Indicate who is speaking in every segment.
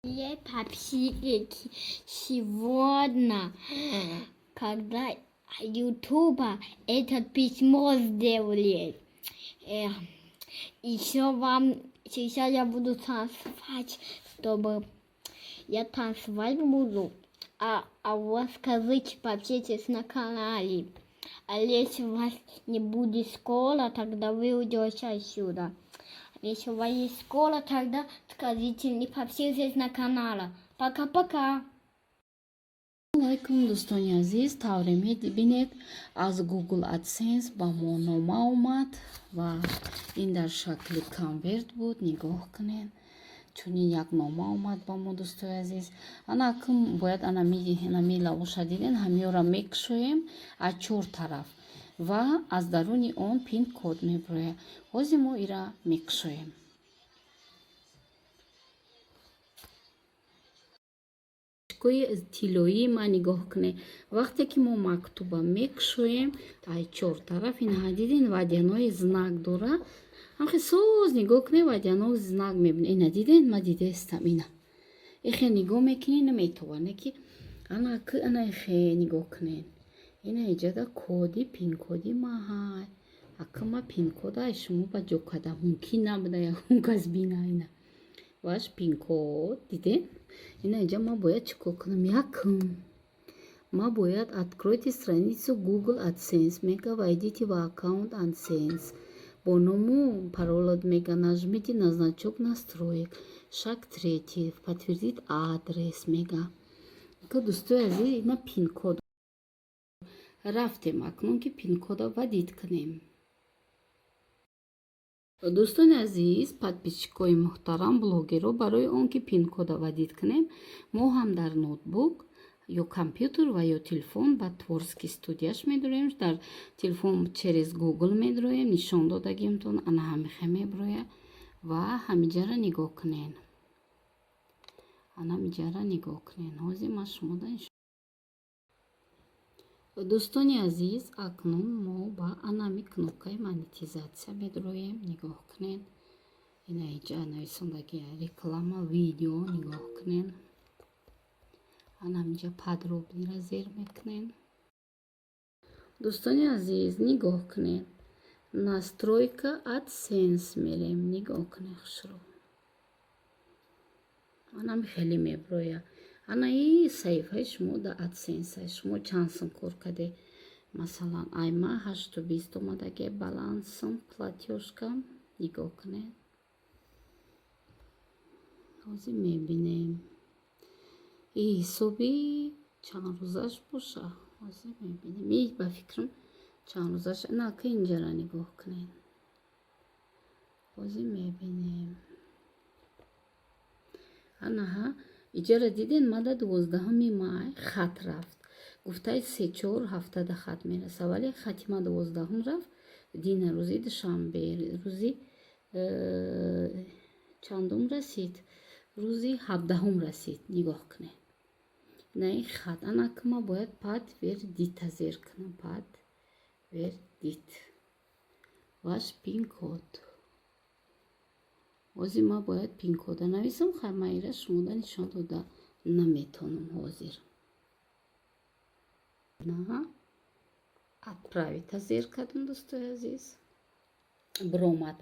Speaker 1: Подписчики, сегодня, когда Ютуба этот письмо сделали, еще вам сейчас я буду танцевать, чтобы я танцевать буду, а у вас скажите, подписывайтесь на канале. А если у вас не будет школа, тогда вы уйдете отсюда. Если у вас есть школа, тогда скажите, не подписывайтесь на канал. Пока-пока.
Speaker 2: Алайкум, дӯстони азиз. Тавре мебинед, аз Google AdSense ба мо нома омад ва ин дар шакли конверт буд. Нигоҳ кунед, чунин як нома омад ба мо, дӯстои азиз. Ана акм бояд анами лавоша диден, ҳамиёра мекушоем аз чор тараф ва аз даруни он пин код мебирояд. Ҳозир мо ира мекушоем. Кӯи тиллоии ма, нигоҳ кунед, вақте ки мо мактуба мекушоем ай чор тараф, инҳа диден, водяной знак дора. Ҳамхе соз нигоҳ кунед, водяной знак мебинед. Ина диден, ма дидаистам. Ина ихе нигоҳ мекунӣ, наметавоне ки ана ана ихе нигоҳ кунед. Ина иҷада коди пинкоди маҳай. Ака, ма пинкода ай шумо ба ҷо када мумкин набуда ягон кас бина. Ина ваш пинкод, диден. Ина инҷа ма бояд чӣ кор кунам? Якм, ма бояд «Откройте страницу Google AdSense» мега, «Войдите в аккаунт AdSense» бо ному паролот мега, «Нажмите на значок настроек», шаг третий, «Подтвердить адрес» мега. Ка, дӯстои азиз, ина пинкод. Рафтем акнун, ки пинкода вводить кунем. Дӯстони азиз, подписчикои муҳтарам, блогерро, барои он ки пинкода вводить кунем, мо ҳам дар ноутбук ё компютер ва ё телефон ба творческий студияш медуроем. Дар телефон через Google медуроем, нишон додагимтон. Ана ҳамихе мебирояд ва ҳамиҷара нигоҳ кунен, ана ҳамиҷара нигоҳ кунен. Ҳозир ман шумода. Дӯстони азиз, акнун мо ба анами кнопкаи монетизатсия медуроем. Нигоҳ кунед, ина иҷа нависондаги «Реклама видео». Нигоҳ кунед, ана ҳаминҷа «Подробнее»ра зер мекунед. Дӯстони азиз, нигоҳ кунед, настройка AdSense мерем. Нигоҳ кунед, хушро, анами хеле мебирояд. Ана и саҳифаи шумо дар AdSense. Шумо чанд сум кор кардед? Масалан, айма 8,20 омадаги балансам, платёжкам. Нигоҳ кунед, ҳозир мебинем, и ҳисоби чанд рӯзаш боша, ҳозир мебинем. И ба фикрам, чанд рӯзаш на ка инҷара нигоҳ кунед, ҳозир мебинем. Анаҳа, иҷара диден, мада 12-уми май хат рафт. Гуфтаи се-чор ҳафтада хат мераса, вале хати ма 12-ум рафт. Дина рӯзи душанбе, рӯзи чандум расид? Рӯзи 17-ум расид. Нигоҳ кунед, на ин хат. Анаки ма бояд «Подтвердить»а зер кунам. «Подтвердить ваш пин-код». Ҳозир ма бояд пинкода нависам. Хай, ма ира шумода нишон дода наметонам ҳозир. На «Отправить»а зер кардам, дӯстои азиз, биромад.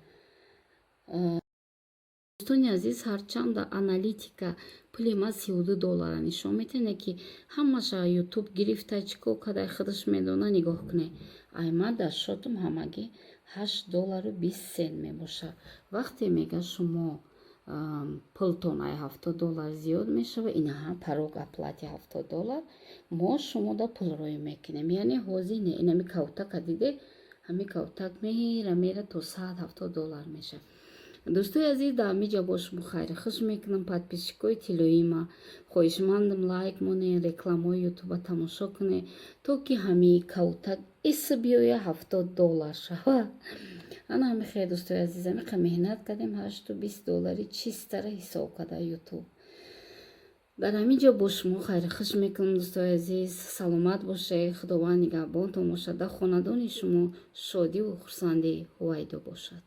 Speaker 2: Дӯстони азиз, ҳарчанд дар аналитика пули ма 32 доллара нишон метиҳад, ки ҳамаша Ютуб гирифта, чӣ кор карда, худаш медона. Нигоҳ кунед, ай ма дар счётам ҳамагӣ 8 доллару 20 сент мебошад. Вақте мега, шумо пултон ай 70 доллар зиёд мешава, инаҳа порог оплаты 70 доллар, мо шумода пул роӣ мекунем. Яъне ҳозир не, инами кавтака диде, ҳами кавтак мера, мера, то 170 доллар мешавад. Дӯстои азиз, дар ҳамиҷа бо шумо хайри хуш мекунам. Подписчикои тиллоии ма, хоҳишмандам, лайк монед, рекламаҳои Ютуба тамошо кунед, то ки ҳамии кавтак ис биёя, 70 доллар шава. Ана ҳами хел, дӯстои азиз, ҳамиқа меҳнат кардем, 8,20 доллари чистара ҳисоб карда Ютуб. Дар ҳамин ҷо бо шумо хайри хуш мекунам, дӯстои азиз. Саломат бошед, Худованд нигаҳбонтон бошад, дар хонадони шумо шодиву хурсандӣ ҳувайдо бошад.